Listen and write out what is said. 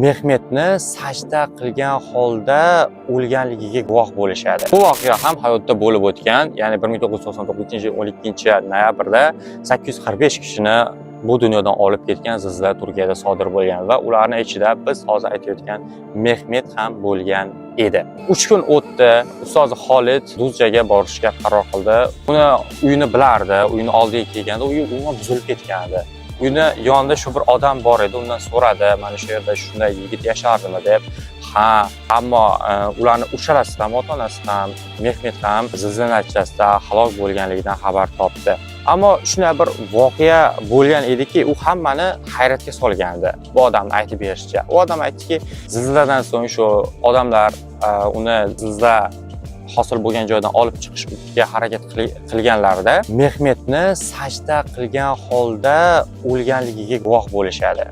Mehmetni sajda qilgan holda o'lganligiga guvoh bo'lishadi. Bu voqea ham hayotda bo'lib o'tgan, ya'ni 1999 yil 12 noyabrda 845 kishini bu dunyodan olib ketgan zilzila Turkiyada sodir bo'lgan va ularni ichida biz hozir aytayotgan Mehmet ham bo'lgan edi. 3 kun o'tdi. Ustozi Xolid Duzjaga borishga qaror qildi. Uni uyini bilardi, uyini oldiga kelganda uyi umuman buzilib ketgan edi. Uyni yonida shu bir odam bor edi, undan so'radi, mana shu yerda shunday yigit yashardimi deb. Ha, ammo ularni uchalasi ham, ota-onasi ham, Mehmet ham zilzila natijasida halok bo'lganligidan xabar topdi. Ammo shunday bir voqea bo'lgan ediki, u hammani hayratga solgandi. Bu odamni aytib berishicha. U odam aytdiki, zilziladan so'ng shu odamlar uni zilzila hosil bo'lgan joydan olib chiqishga harakat qilganlarida Mehmetni sajda qilgan holda o'lganligiga guvoh bo'lishadi.